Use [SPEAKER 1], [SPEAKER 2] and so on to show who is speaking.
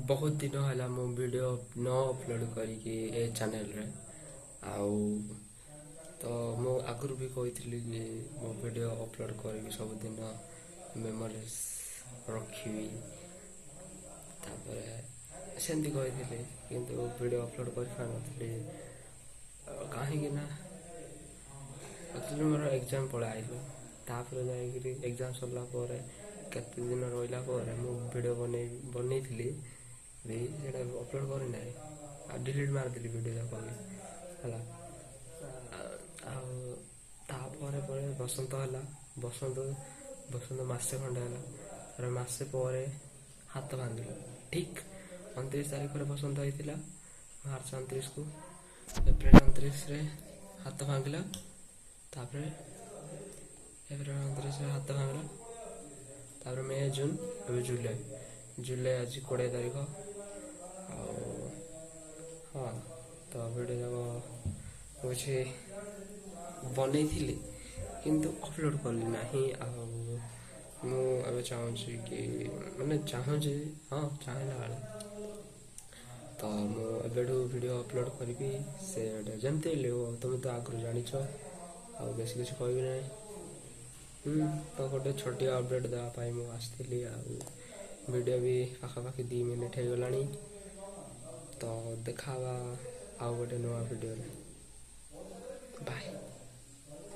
[SPEAKER 1] ବହୁତ ଦିନ ହେଲା ମୁଁ ଭିଡ଼ିଓ ନ ଅପଲୋଡ଼ କରିକି ଏ ଚ୍ୟାନେଲରେ। ଆଉ ତ ମୁଁ ଆଗରୁ ବି କହିଥିଲି କି ମୁଁ ଭିଡ଼ିଓ ଅପଲୋଡ଼ କରିବି, ସବୁଦିନ ମେମୋରିଜ୍ ରଖିବି। ତାପରେ ସେମିତି କହିଥିଲି, କିନ୍ତୁ ଭିଡ଼ିଓ ଅପଲୋଡ଼ କରିପାରିନଥିଲି। କାହିଁକି ନା ଆକ୍ଚୁଆଲି ମୋର ଏକ୍ଜାମ୍ ପଳେଇ ଆଇଲା। ତାପରେ ଯାଇକିରି ଏକ୍ଜାମ୍ ସରିଲା ପରେ କେତେ ଦିନ ରହିଲା ପରେ ମୁଁ ଭିଡ଼ିଓ ବନେଇଥିଲି ବି, ସେଇଟା ଅପଲୋଡ଼ କରିନାହିଁ ଆଉ ଡିଲିଟ୍ ମାରିଦେଲି ଭିଡ଼ିଓ ଯାକ ବି ହେଲା। ଆଉ ତାପରେ ପରେ ବସନ୍ତ ହେଲା, ବସନ୍ତ ବସନ୍ତ ମାସେ ଖଣ୍ଡେ ହେଲା। ତାପରେ ମାସେ ପରେ ହାତ ଭାଙ୍ଗିଲା। ଠିକ୍ 29 ତାରିଖରେ ବସନ୍ତ ହେଇଥିଲା, ମାର୍ଚ୍ଚ 29କୁ। ଏପ୍ରିଲ 29ରେ ହାତ ଭାଙ୍ଗିଲା। ତାପରେ ଏପ୍ରିଲ 29ରେ ହାତ ଭାଙ୍ଗିଲା। ତାପରେ ମେ, ଜୁନ୍, ଏବେ ଜୁଲାଇ। ଜୁଲାଇ ଆଜି 20 ତାରିଖ। ଆଉ ହଁ, ତ ଭିଡ଼ିଓ ଯାକ କିଛି ବନେଇଥିଲି, କିନ୍ତୁ ଅପଲୋଡ଼ କଲି ନାହିଁ। ଆଉ ମୁଁ ଏବେ ଚାହୁଁଛି କି, ମାନେ ଚାହୁଁଛି, ହଁ, ଚାହିଁଲା ବେଳେ ତ ମୁଁ ଏବେଠୁ ଭିଡ଼ିଓ ଅପଲୋଡ଼ କରିବି। ସେ ଯେମିତି ହେଲେ ହଉ, ତୁମେ ତ ଆଗରୁ ଜାଣିଛ, ଆଉ ବେଶୀ କିଛି କହିବି ନାହିଁ। ତ ଗୋଟେ ଛୋଟିଆ ଅପଡ଼େଟ୍ ଦେବା ପାଇଁ ମୁଁ ଆସିଥିଲି। ଆଉ ଭିଡ଼ିଓ ବି ପାଖାପାଖି 2 ମିନିଟ୍ ହେଇଗଲାଣି। ତ ଦେଖା ହେବା ଆଉ ଗୋଟେ ନୂଆ ଭିଡ଼ିଓରେ। ବାଏ।